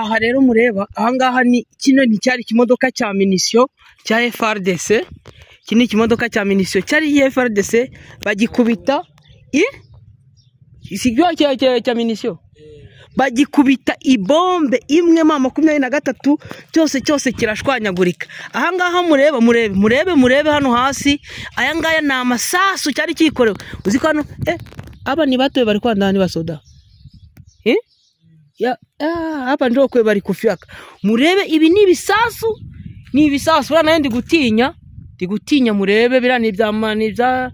Aha rero mureba ahangaha ni kino ni cyari ikimodoka cya munition cya FARDC. Iki ni ikimodoka cya munition cyari FARDC, bagikubita isigyo cya munition, bagikubita ibombe imwe ma 23, cyose cyose kirashwanyagurika. Ahangaha mureba, murebe murebe murebe hano hasi, aya ngaya ni amasasu cyari kikorewe. Uzi ko hano aba ni batoye bari kwandana ni basoda ya hapa ndio kwe bari kufyaka. Murebe ibi ni ibisasu, ni ibisasu. Bana ndi gutinya, ndi gutinya. Murebe bira ni bya mani bya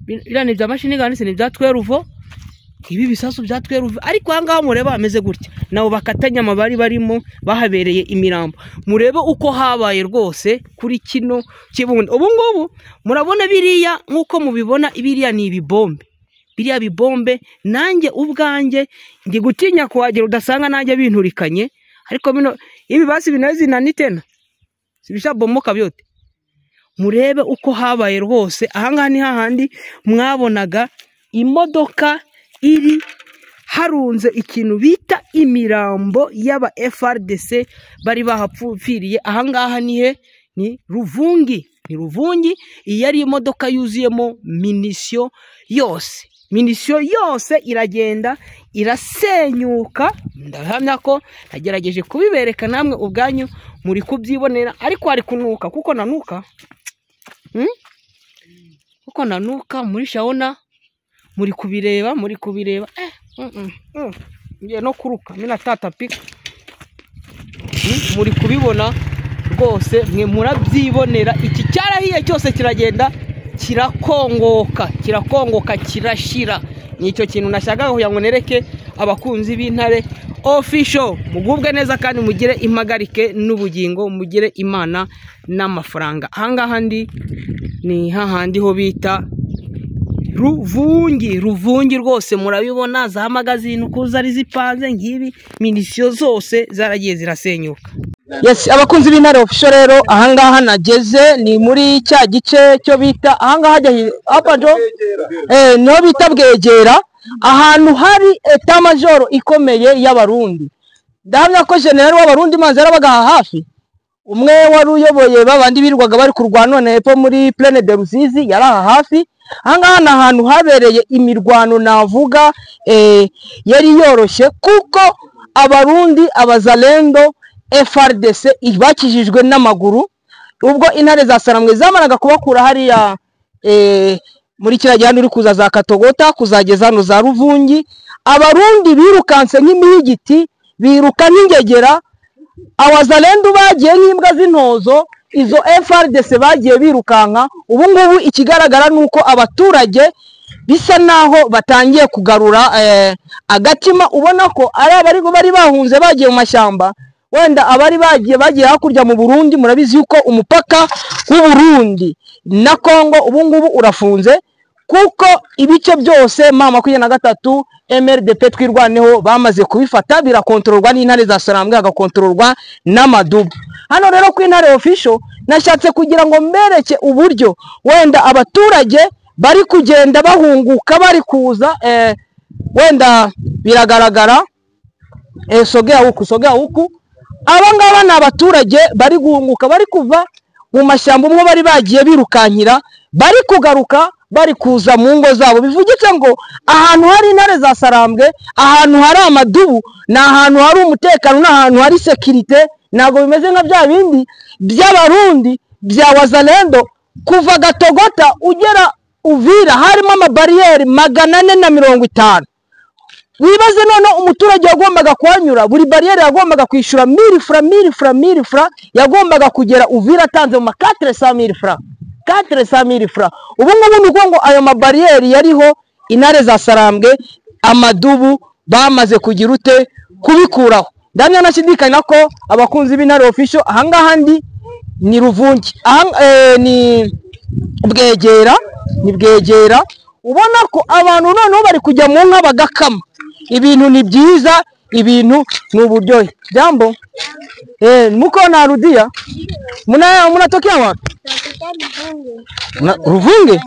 bira ni bya mashini gani se ni bya tweruvo. Ibi bisasu bya tweruvo. Ariko ahangaha mureba ameze gutya, nabo bakatanya amabari barimo bahabereye imirambo. Murebe uko habaye rwose kuri kino kibundo. Ubu ngubu murabona biriya nkuko mubibona, biriya ni ibibombe. Biriya bibombe nanjye ubwanjye ndi gutinya kuhagera udasanga nanjye binturikanye. Ariko bino ibi basi binazi nani tena sibishabomoka byote. Murebe uko habaye rwose. Ahangaha ni hahandi mwabonaga imodoka iri harunze ikintu bita imirambo y'aba FARDC bari bahapfiriye. Ahangaha ni he? Ni Ruvungi. Ni Ruvungi. Iyi yari imodoka yuzuyemo munition yose. Munition yose iragenda irasenyuka. Ndahamya ko nagerageje kubibereka namwe ubwanyu muri kubyibonera, ariko hari kunuka kuko nanuka. Kuko nanuka muri shaona, muri kubireba, muri kubireba. Ngiye no kuruka mina tata pika. Muri kubibona rwose mwe murabyibonera. Iki cyarahiye cyose kiragenda kirakongoka, kirakongoka, kirashira. Nicyo kintu nashakaga kugira ngo nereke abakunzi b'Intare Official. Mugubwe neza kandi mugire impagarike n'ubugingo, mugire Imana n'amafaranga. Ahangaha ndi ni hahandi ho bita Ruvungi. Ruvungi rwose murabibona, za magazine uko zari zipanze ngibi, munition zose zaragiye zirasenyuka. Yes, abakunzi b'Intare Official rero ahangaha nageze ni muri cya gice cyo bita ahangaha hajya hapa jo niho bita Bwegera, ahantu hari état major ikomeye y'Abarundi. Ndahamya ko general w'Abarundi manzi yarabaga hafi, umwe wari uyoboye babandi birirwaga bari kurwana none hepfo muri Plaine de Rusizi yari aha hafi. Ahangaha ni ahantu habereye imirwano navuga yari yoroshye, kuko Abarundi abazalendo FARDC bakijijwe n'amaguru. Ubwo intare za Saramwe zamaraga kubakura hariya muri kiriya gihande uri kuza za Katogota kuzageza hano za Ruvungi, Abarundi birukanse nk'imihigiti, biruka nk'ingegera. Abazalendo bagiye nk'imbwa z'intozo, izo FARDC bagiye birukanka. Ubu ngubu ikigaragara nuko abaturage bisa naho batangiye kugarura agatima. Ubona ko ari abari bari bahunze bagiye mu mashyamba, wenda abari bagiye hakurya mu Burundi. Murabizi yuko umupaka w'u Burundi na Kongo ubu ngubu urafunze, kuko ibice byose ma 23 MRDP twirwaneho bamaze kubifata, birakontororwa n'intare za Sarambwe, hagakontororwa n'amadubu. Hano rero ku Intare Official nashatse kugira ngo mbereke uburyo wenda abaturage bari kugenda bahunguka bari kuza. Wenda biragaragara, sogea huku, sogea huku. Aba ngaba ni abaturage bari guhunguka, bari kuva mu mashyamba umwe bari bagiye birukankira, bari kugaruka bari kuza mu ngo zabo. Bivugitse ngo ahantu hari intare za Sarambwe, ahantu hari amadubu, ni ahantu hari umutekano, ni ahantu hari sécurité. Ntabwo bimeze nka bya bindi by'Abarundi bya Wazalendo. Kuva Gatogota ugera Uvira harimo amabariyeri 450. Wibaze none umuturage yagombaga kuhanyura, buri bariyeri yagombaga kwishyura 1000 francs, 1000 francs, 1000 francs, yagombaga kugera Uvira atanze mu ma 400,000 francs, 400,000 francs. Ubu ngubu ni uko ngo ayo mabariyeri yariho intare za Sarambwe, amadubu bamaze kugira ute kubikuraho. Ndamya nashidikanya ko abakunzi b'Intare Official, ahangaha ndi ni Ruvungi, ni Bwegera, ni Bwegera. Ubona ko abantu noneho bari kujya mu nka bagakama. Ibintu ni byiza, ibintu ni uburyohe. Jambo. Muko na rudia? Mnatokea wapi? Ruvungi?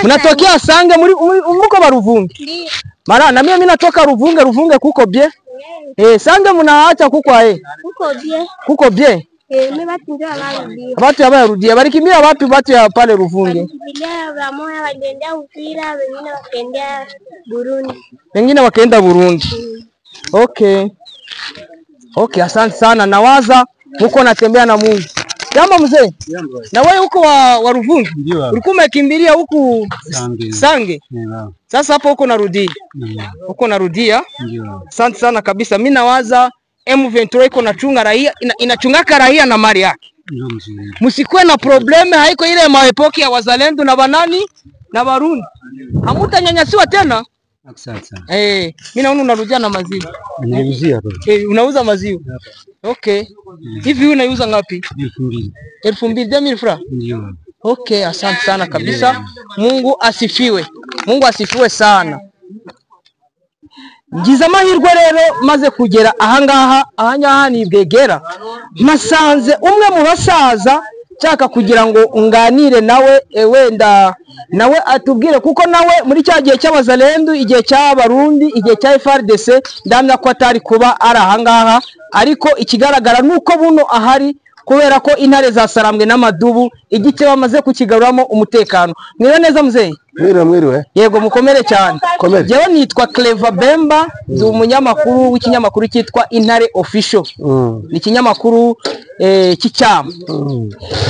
Mnatokea Sange, muri muko ba Ruvungi? Mara na mimi natoka Ruvunge. Ruvunge kuko bie? Sange mnaacha kuko ae? Kuko bien. Kuko bien? Mimi watu ndio warudia. Watu hawarudia. Walikimbia wapi watu ya pale Ruvungi? Walikimbilia wamoja walienda Uvira, wengine wakaenda Burundi. Wengine wakaenda Burundi. Okay. Okay, asante sana. Nawaza huko natembea na Mungu. Jambo mzee. Na wewe huko wa Ruvungi? Ulikuwa umekimbilia huku Sange. Sange. Sasa hapo huko narudia. Huko narudia. Asante sana kabisa. Mimi nawaza M23 iko nachunga raia, inachungaka raia na mali yake. Msikuwe na probleme, haiko ile maepoki ya wazalendo na banani na Barundi. Hamutanyanyasiwa tena. Asante sana. Mimi naona unarudia na maziwa. Nauzia hapa. Unauza maziwa. Okay. Hivi unauza ngapi? 2000. 2000, 2000 francs. Ndio. Okay, asante sana kabisa. Mungu asifiwe. Mungu asifiwe sana. Ngize amahirwe rero maze kugera ahangaha, ahangaha ni Bwegera. Nasanze umwe mu basaza nshaka kugira ngo unganire nawe, wenda nawe atubwire, kuko nawe muri cya gihe cy'abazalendu, igihe cy'abarundi, igihe cya FARDC, ndamya ko atari kuba ari ahangaha, ariko ikigaragara nuko buno ahari kubera ko intare zasarambwe n'amadubu, igice bamaze kukigaruramo umutekano. Mwiriwe neza mzee? Mwiriwe, mwiriwe. Yego, mukomere cyane. Komere. Jewe nitwa Clever Bemba, ndi umunyamakuru w'ikinyamakuru cyitwa Intare Official. Ni ikinyamakuru cy'icyama.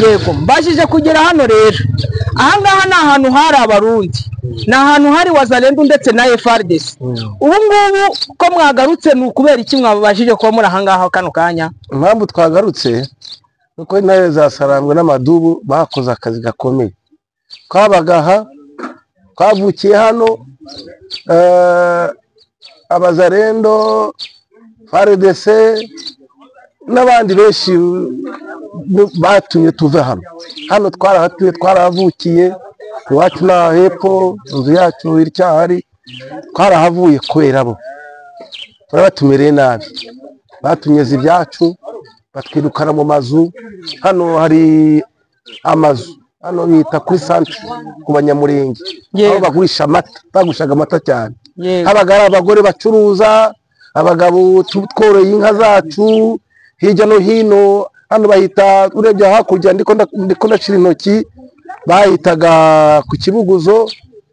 Yego, mbashije kugera hano rero. Ahangaha ni ahantu hari abarundi. Ni ahantu hari wazalendu ndetse na FARDC. Ubu ngubu ko mwagarutse ni ukubera iki mwabashije kuba muri ahangaha kano kanya? Impamvu twagarutse nuko intare zasarambwe n'amadubu bakoze akazi gakomeye. Twabagaha, twavukiye hano, abazarendo, FARDC n'abandi benshi batumye tuve hano. Hano twarahatuye, twarahavukiye, iwacu na hepfo, inzu yacu iracyahari, twarahavuye kubera bo. Barabatumereye nabi, batunyeze ibyacu, batwirukana mu mazu. Hano hari amazu, hano bita kuri centre ku Banyamurenge, aho bagurisha amata, bagurishaga amata cyane. Habaga hari abagore bacuruza, abagabo tworoye inka zacu hirya no hino. Hano bahita, urebye hakurya ndiko ndacira intoki, bahitaga ku Kibuguzo,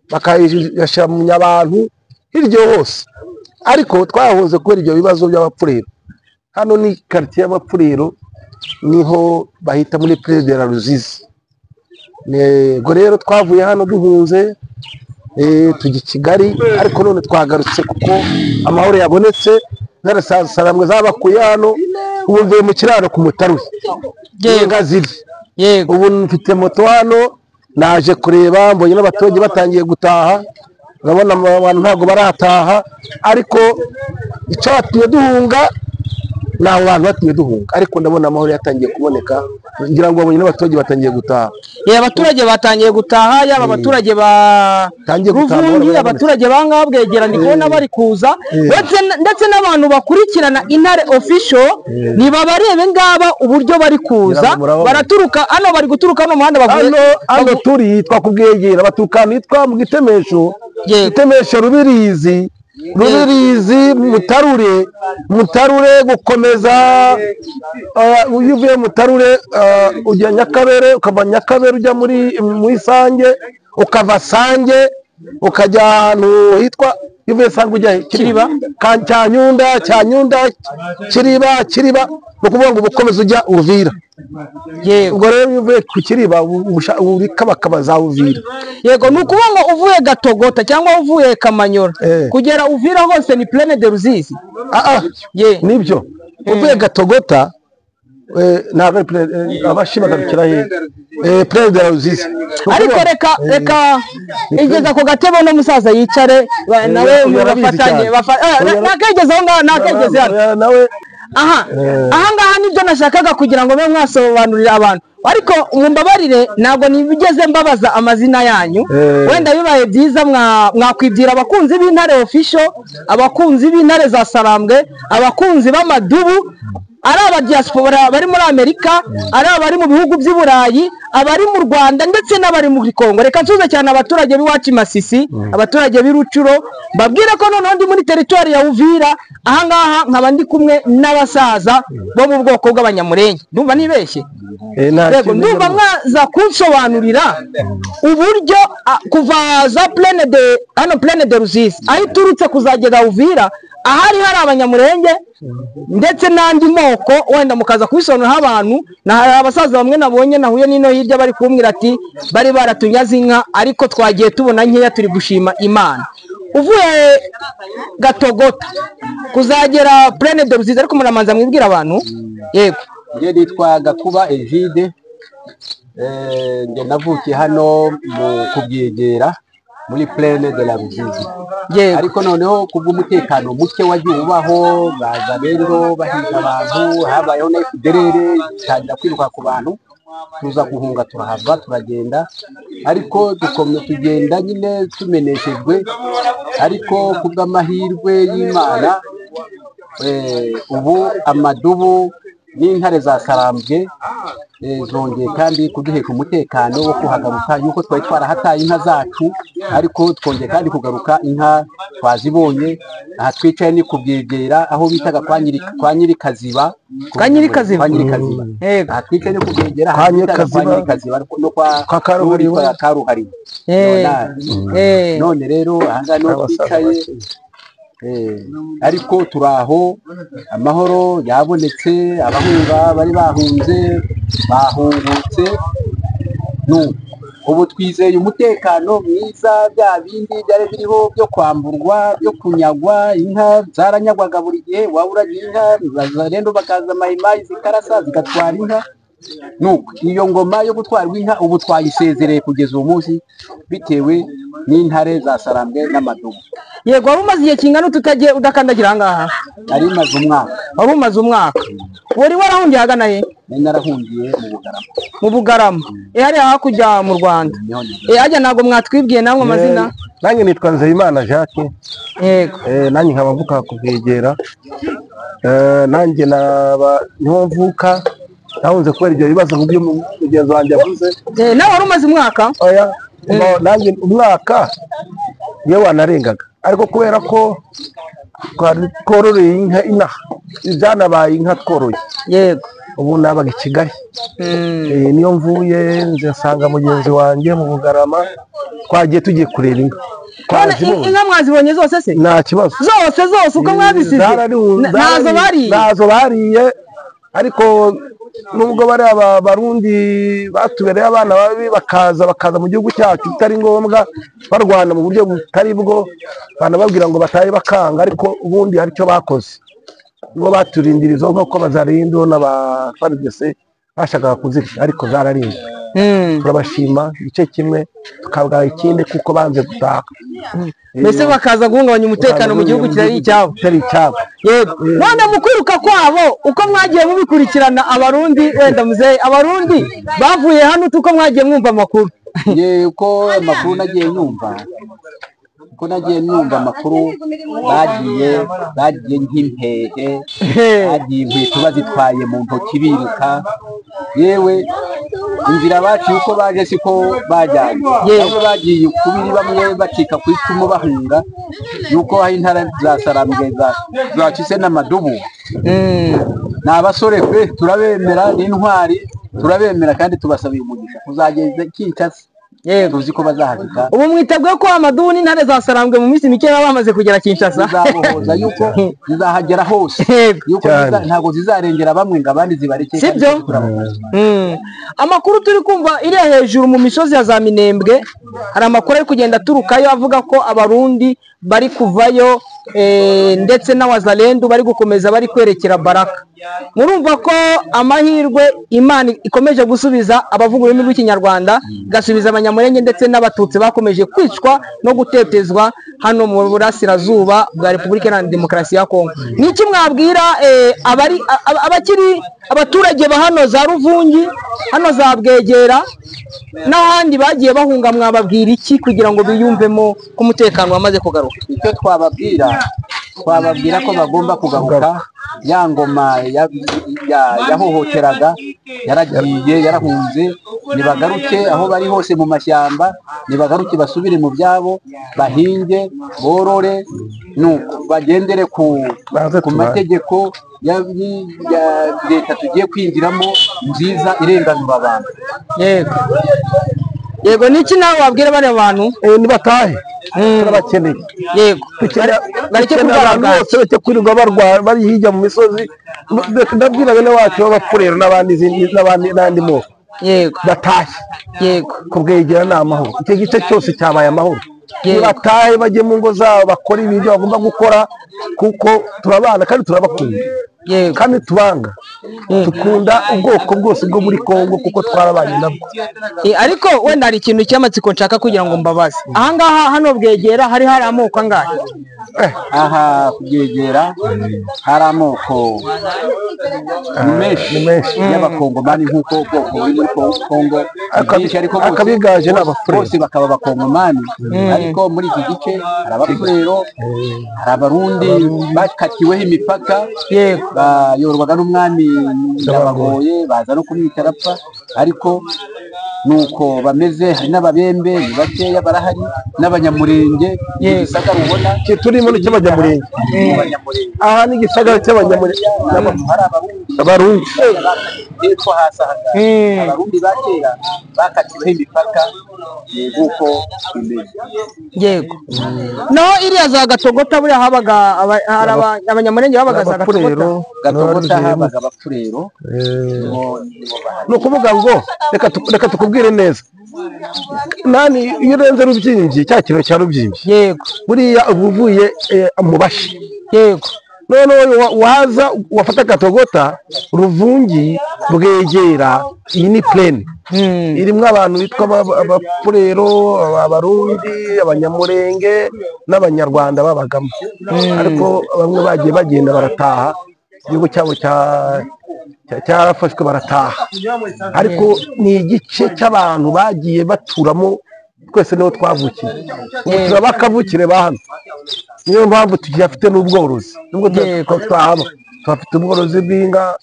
bakayashyira mu nyabantu hirya hose. Ariko twahunze kubera ibyo bibazo by'abapfurero. Hano ni quartier y'abapfurero, niho bahita muri Place de la Ruzizi. Nego rero twavuye hano duhunze, tujya i Kigali, ariko none twagarutse kuko amahoro yabonetse. Narasaramwe zabakuye hano, ubu mvuye mu kiraro ku Mutaru. Inka ziri. Yego. Ubu mfite moto hano, naje kureba, mbonye n'abaturage batangiye gutaha. Urabona abantu ntabwo barataha, ariko icyatumye duhunga ni abo bantu batumye duhunga, ariko ndabona amahoro yatangiye kuboneka, ngira ngo babonye n'abaturage batangiye gutaha. Abaturage batangiye gutaha, yaba abaturage ba Ruvungi, abaturage ba ngaha Bwegera, ndi kubona bari kuza, ndetse n'abantu bakurikirana Intare Official, nibabarebe ngaba uburyo bari kuza, baraturuka hano, bari guturuka hano muhanda bavuye hano turi yitwa ku Bwegera, baturuka hitwa mu Gitemesho, Gitemesho Rubirizi, Rubirizi Mutarure, Mutarure gukomeza, iyo uvuye Mutarure ujya Nyakabere, ukava Nyakabere ujya muri Sange, ukava Sange ukajya ahantu hitwa, iyo uvuye Sange ujya Kiriba, Cyanyunda, Cyanyunda, Kiriba, Kiriba, ni ukuvuga ngo ubukomeza ujya Uvira. Ubwo rero iyo uvuye ku Kiriba uri kabakaba za Uvira. Yego, ni ukuvuga ngo uvuye Gatogota cyangwa uvuye Kamanyora kugera Uvira hose ni Plaine de Ruzizi. Nibyo. Uvuye Gatogota ntabwo ari abashi bagarukira he? Plaine de Ruzizi. Ariko reka igeza ku gatebo no musaza yicare nawe murafatanye, nakegeze aho ngaho, nakegeze hano. Nawe aha ngaha nibyo nashakaga kugira ngo mbe mwasobanurira abantu, ariko mumbabarire ntabwo nigeze mbabaza amazina yanyu. Wenda bibaye byiza mwakwibwira abakunzi b'Intare Official, abakunzi b'Intare za Sarambwe, abakunzi b'amadubu, Ari aba diaspora bari muri Amerika, ari abari mu bihugu by'i Burayi, abari mu Rwanda ndetse n'abari muri Kongo. Reka nsuze cyane abaturage b'iwacu i Masisi, abaturage b'i Rucuro, mbabwire ko noneho ndi muri teritwari ya Uvira. Ahangaha nkaba ndi kumwe n'abasaza bo mu bwoko bw'Abanyamurenge. Ndumva nibeshye? Nta Yego, kintu. Ndumva mwaza kunsobanurira uburyo kuva za plaine de hano, plaine de Ruzizi, aho iturutse kuzagera Uvira, ahari hari Abanyamurenge ndetse n'andi moko, wenda mukaza kubisobanuriraho abantu. Na hari abasaza bamwe nabonye nahuye n'ino hirya bari kumbwira ati bari baratunyaze inka, ariko twagiye tubona nkeya, turi gushima Imana. Uvuye Gatogota kuzagera plaine de Ruzizi, ariko muramanza mwibwira abantu. Yego. Njye nitwa Gakuba Egide. Njye navukiye hano mu Kubyegera muri plaine de la Ruzizi. Ariko noneho kubw'umutekano muke wagiye ubaho, baza rero bahiga abantu, habayeho na FDLR itangira kwiruka ku bantu, tuza guhunga, turahava, turagenda, ariko dukomeza tugenda nyine tumeneshejwe. Ariko kubw'amahirwe y'Imana, ubu amadubu n'intare za Sarambwe zongeye kandi kuduheka umutekano wo kuhagaruka, yuko twari twarahataye inka zacu, ariko twongeye kandi kugaruka, inka twazibonye. Aha twicaye ni Kubyegera, aho bitaga kwa Nyirikaziba. Kwa Nyirikaziba? Kwa Nyirikaziba. Aha twicaye ni Kubyegera, Kwa aho bitaga kwa Nyirikaziba. Nyirikaziba no kwa Kwa Karuhariwe. n'uwitwa Karuhariwe. Leonard. None rero aha ngaha niho Abasaza twicaye. bakeye. Ariko turaho, amahoro yabonetse, abahunga bari bahunze bahungutse. Nuko ubu twizeye umutekano mwiza. Bya bindi byari biriho byo kwamburwa, byo kunyagwa, inka zaranyagwaga buri gihe, waba uragiye inka rero bakaza mayimayi zikarasa zigatwara inka. Nuko iyo ngoma yo gutwarwa inka ubu twayisezereye kugeza uyu munsi, bitewe n'intare za Sarambwe n'amadubu. Yego, wari umaze igihe kingana ute utagiye, udakandagira ahangaha? Nari maze umwaka. Wari umaze umwaka. Wari warahungiye ahagana he? Nari narahungiye mu Bugarama. Mu Bugarama, hariya hakurya mu Rwanda. Niho nigeze. Hajya ntabwo mwatwibwiye namwe amazina? Nanjye nitwa Nzeyimana Jacques. Yego. Nanjye nkaba mvuka Kubyegera. Nanjye naba niho mvuka, nahunze kubera ibyo bibazo nk'ibyo mugenzi wanjye yavuze. Nawe wari umaze umwaka? Oya, no, nanjye umwaka niyo wanarengaga, ariko kubera ko twari twororeye inka inaha, byanabaye inka tworoye. Ubu nabaga i Kigali. Niyo mvuye nzasanga mugenzi wanjye mu Bugarama, twagiye tugiye kureba inka. None Twazibonye. Inka mwazibonye zose se? Nta kibazo. Zose zose uko mwazisize? Ntazo bariye? Ntazo bariye, ariko nubwo bari aba Barundi batubereye abana babi, bakaza mu gihugu cyacu bitari ngombwa, barwana mu buryo butari bwo, banababwira ngo batahe bakanga, ariko ubundi hari icyo bakoze, nibo baturindira izo nkoko, bazarinda n'aba FARDC bashakaga kuzirya, ariko zararinzwe. Turabashima igice kimwe, tukabwaha ikindi kuko banze gutaha. Mbese bakaza guhungabanya umutekano mu gihugu kitari icyabo. Kitari icyabo. Yego. None mu kwiruka kwabo, uko mwagiye mubikurikirana, Abarundi, wenda muzehe, Abarundi bavuye hano, uko mwagiye mwumva amakuru? Njye uko amakuru nagiye nyumva, uko nagiye numva amakuru, bagiye nk'impehe, bagiye inkweto bazitwaye mu ntoki biruka. Yewe, inzira baciye uko baje siko bajyanye. Bamwe bagiye ukubiri, bamwe bacika ku icumu bahunga yuko aho intara za Sarambwe zacitse n'amadubu. Ni abasore pe, turabemera, ni intwari, turabemera kandi tubasabiye umugisha kuzageza Kinshasa. Tuzi ko bazahagika. Ubu mwiteguye ko amadubu n'intare za Sarambwe mu minsi mike baba bamaze kugera Kinshasa? Zizabohoza yuko zizahagera hose, yuko ntabwo zizarengera bamwe ngo abandi zibareke. Sibyo? Amakuru turi kumva iriya hejuru mu misozi ya za Minembwe, hari amakuru ari kugenda aturukayo avuga ko Abarundi bari kuvayo, ndetse n'Abazalendu bari gukomeza bari kwerekera Baraka. Murumva ko amahirwe Imana ikomeje gusubiza abavuga ururimi rw'Ikinyarwanda, igasubiza Abanyamurenge ndetse n'Abatutsi bakomeje kwicwa no gutetezwa hano mu burasirazuba bwa Repubulika Iharanira Demokarasi ya Kongo. Ni iki mwabwira abakiri abaturage ba hano za Ruvungi, hano za Bwegera n'ahandi bagiye bahunga, mwababwira iki kugira ngo biyumvemo ko umutekano wamaze kugaruka? Icyo twababwira Twababwira ko bagomba kugaruka. Ya ngoma yahohoteraga yaragiye, yarahunze. Nibagaruke aho bari hose mu mashyamba, nibagaruke basubire mu byabo, bahinge, borore, nuko bagendere ku Baze ku tubane. mategeko ya leta tugiye kwinjiramo nziza irenganura abantu. Yego, niki nawe wabwira bariya bantu? Nibatahe, turabakeneye. Yego, bareke Dukeneye kurwara abantu bwaki. bose, bareke kwirirwa barwara bari hirya mu misozi. Ndabwira bene wacu b'Abapfurero n'abandi n'abandi n'andi moko batahe. Kubwegera ni amahoro, icyo gice cyose cyabaye amahoro. Nibatahe bajye mu ngo zabo, bakore ibintu bagomba gukora, kuko turabana kandi turabakunda kandi tubanga, dukunda ubwoko bwose bwo muri Kongo kuko twarabanye nabwo. Ariko wenda hari ikintu cy'amatsiko nshaka kugira ngo mbabaze ahangaha. Hano Bwegera hari amoko angahe? Aha kubyegera hari amoko ni menshi, Ni menshi. y'Abakongomani, nk'uko ubwoko buri muri Kongo ni bwinshi, ariko bose Akabiganje ni Abafurero. bose bakaba Abakongomani. Ariko muri iki gice hari Abafurero, hari Abarundi bakatiweho imipaka, bayoborwaga n'umwami Ndabagoye, baza no kumwita arapfa, ariko nuko bameze. Hari n'Ababembe, ni bakeya barahari, n'Abanyamurenge, igisagara ubona Iki turimo ni icy'Abanyamurenge. Abanyamurenge. Aha ni igisagara cy'Abanyamurenge. Hari Abarundi. Abarundi. Hepfo hasi aha ngaha Abarundi ba kera bakatiweho imipaka, nk'uko bimeze. Yego, naho iriya za Gatogota buriya habaga hari Abanyamurenge babaga za Gatogota. Abapfurero. Gatogota habaga Abapfurero, nibo bahari. Ni ukuvuga ngo reka tukubwire neza nani, iyo urenze Rubyimbyi, cya kiraro cya Rubyimbyi, buriya uba uvuye mu Bashi. Noneho waza wafata Gatogota, Ruvungi, Bwegera, iyi ni plaine irimo abantu bitwa Abapfurero, Abarundi, Abanyamurenge n'Abanyarwanda babagamo, ariko bamwe bagiye bagenda barataha, igihugu cyabo cyarafashwe barataha, ariko ni igice cy'abantu bagiye baturamo. Twese niho twavukiye, ubu turaba akavukire ba hano, niyo mpamvu tugifite n'ubworozi nubwo twahaba, tuhafite ubworozi bw'inka.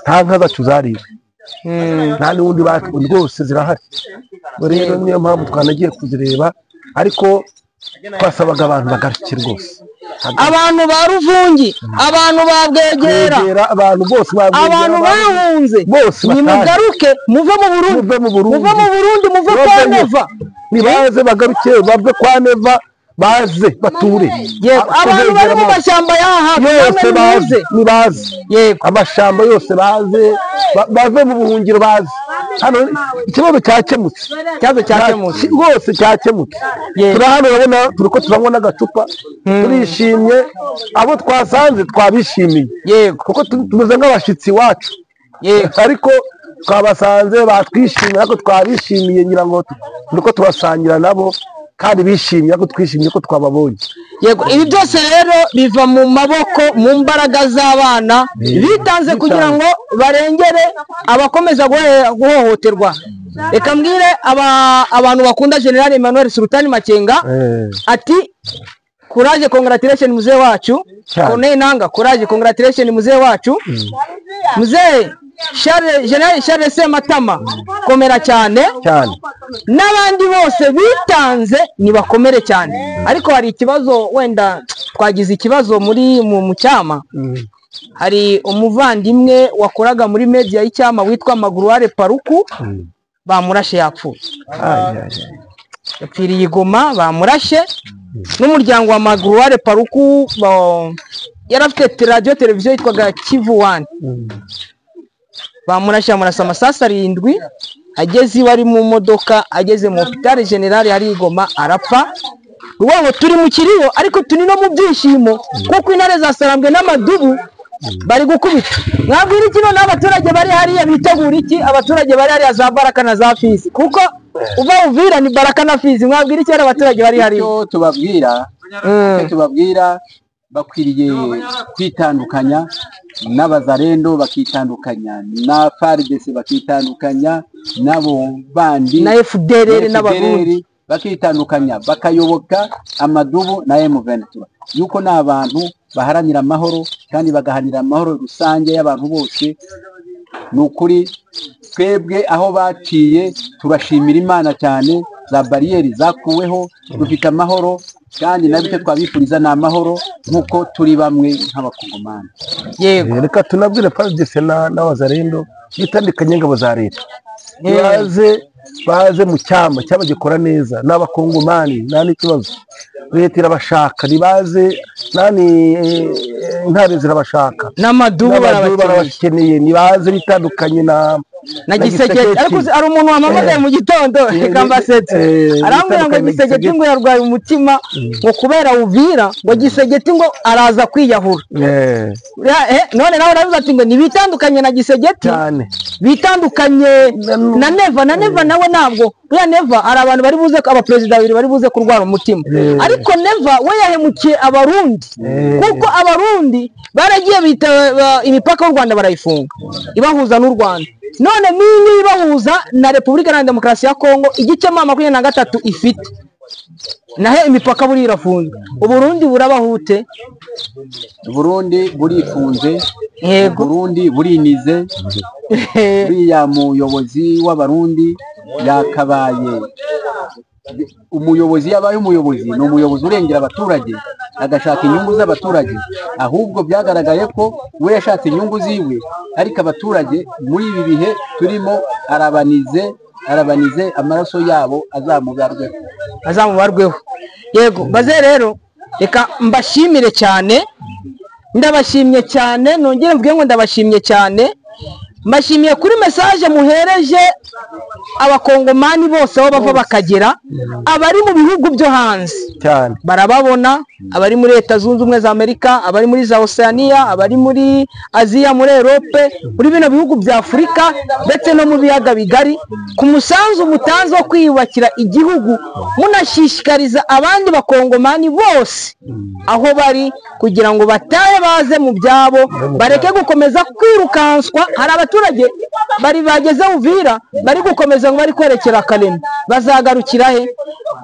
Nta nka zacu zariwe, nta n'ubundi rwose zirahari. Ubwo rero niyo mpamvu twanagiye kuzireba, ariko twasabaga abantu bagaruke rwose. Abantu ba Ruvungi, abantu ba Bwegera, Kwegera, abantu bose babwegera, abantu bahunze, bose batahe. Nimugaruke muve mu Burundi. Muve mu Burundi. Muve mu Burundi, muve kwa Baveyo. Neva. Nibaze bagaruke, bave kwa Neva, baze bature. Yego, abantu bari mu mashyamba y'aha hafi yose namwe baze. nimuze. Nibaze amashamba yose, baze bave mu buhungiro, baze hano, ikibazo cyakemutse. Ikibazo cyakemutse. Rwose cyakemutse. Turi hano, urabona turi ko turanywa n'agacupa, turishimye. Abo twasanze twabishimiye kuko tumeze nk'abashyitsi iwacu, ariko twabasanze batwishimiye, ariko twabishimiye, ngira ngo turi ko turasangira nabo kandi bishimye, ariko twishimiye ko twababonye. Yego, ibi byose rero biva mu maboko, mu mbaraga z'abana bitanze kugira ngo barengere abakomeza guhohoterwa. Reka mbwire abantu bakunda General Emmanuel Sultani Makenga ati courage, congratulation muzee wacu. Cyane. Corneille Nanga, courage, congratulation muzee wacu. Muzee Charles, General Charles Sematama, komera cyane. Cyane. N'abandi bose bitanze nibakomere cyane. Ariko hari ikibazo, wenda twagize ikibazo muri mu cyama. Hari umuvandimwe wakoraga muri media y'icyama witwa Maguruware Paruku, bamurashe yapfuye. Ay, ay, ay. Yapfiriye i Goma, bamurashe. N'umuryango wa Maguruware Paruku yari afite radiyo televiziyo yitwaga Kivu One, bamurashe, bamurasa amasasu 7 ageze iwe ari mu modoka, ageze mu hôpital général hari i Goma arapfa. Ni ukuvuga ngo turi mu kiriyo, ariko turi no mu byishimo kuko intare zasarambwe n'amadubu bari gukubita. Mwabwira iki noneho abaturage bari hariya? Bitegura iki abaturage bari hariya za Baraka na za Fizi? Kuko uva Uvira ni Baraka na Fizi. Mwabwira iki hariya abaturage bari hariya? Icyo tubabwira, bakwiriye kwitandukanya n'Abazarendo, bakitandukanya na FARDC, bakitandukanya n'abo bandi na FDLR n'Abarundi. FDLR, bakitandukanya bakayoboka amadubu na M23, yuko ni abantu baharanira amahoro kandi bagaharanira amahoro rusange y'abantu bose. Ni ukuri twebwe aho baciye turashimira Imana cyane, za bariyeri zakuweho, dufite amahoro kandi nabyo twabifuriza ni amahoro nk'uko turi bamwe nk'abakongomani. Yego, reka tunabwire FARDC n'abazarendo bitandukanye ingabo za leta, baze mu cyama cyaba gikora neza n'abakongomani nta n'ikibazo, leta irabashaka, nibaze nani intare zirabashaka n'amadubu barabakeneye, nibaze bitandukanye na Gisegeti. Ariko ari umuntu wamamagaye mu gitondo reka mbasetse, arambwira ngo Gisegeti ngo yarwaye umutima ngo kubera Uvira, ngo Gisegeti ngo araza kwiyahura. None nawe urabivuga ati ngo nibitandukanye na Gisegeti bitandukanye na Neva. Na Neva nawe ntabwo uriya Neva hari abantu bari buze, abaperezida babiri bari buze kurwara umutima, ariko Neva we yahemukiye Abarundi, kuko Abarundi baragiye bita imipaka y'u Rwanda barayifunga ibahuza n'u Rwanda, none niyo ibahuza na Repubulika Iharanira Demokarasi ya Kongo igice M23 ifite, nahe imipaka buri irafunzwe. Uburundi burabahute, Burundi burifunze, yego Burundi burinize. Uriya muyobozi w'Abarundi yakabaye umuyobozi, yabaye umuyobozi ni umuyobozi urengera abaturage agashaka inyungu z'abaturage, ahubwo byagaragaye ko we yashatse inyungu ziwe, ariko abaturage muri ibi bihe turimo arabanize amaraso yabo azamubarweho, azamubarweho. Yego baze rero reka mbashimire cyane, ndabashimye cyane, nongere mvuge ngo ndabashimye cyane, mbashimiye kuri message muhereje abakongomani bose aho bava bakagera, abari mu bihugu byo hanze cyane barababona, abari muri Leta Zunze Ubumwe za Amerika, abari muri za Oceania, abari muri Aziya, muri Europe, muri bino bihugu bya Afurika ndetse no mu biyaga bigari, ku musanzu mutanze wo kwiyubakira igihugu, munashishikariza abandi bakongomani bose aho bari kugira ngo batahe baze mu byabo, bareke gukomeza kwirukanswa. Hari abaturage bari bageze Uvira bari gukomeza ngo bari kwerekera Kalemi, bazagarukira he?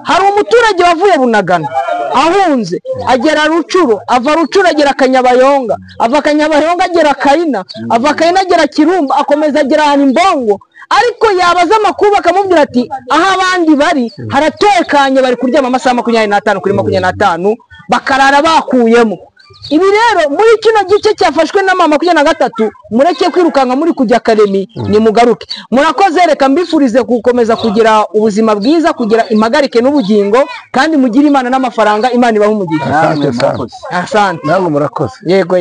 Hari umuturage wavuye Bunagana ahunze agera Rucuro, ava Rucuro agera Kanyabayonga, ava Kanyabayonga agera Kayina, ava Kayina agera Kirumba, akomeza agera ahantu Imbongo, ariko yabaza amakuru bakamubwira ati aho abandi bari haratekanye, bari kuryama amasaha 25 kuri 25 bakarara bakuyemo. Ibi rero muri kino gice cyafashwe na M23, mureke kwirukanka muri kujya Kalemi, ni mugaruke. Murakoze, reka mbifurize gukomeza kugira ubuzima bwiza, kugira impagarike n'ubugingo, kandi mugire Imana n'amafaranga. Imana ibahe umugisha. Asante sana. Asante. Namwe murakoze. Yego.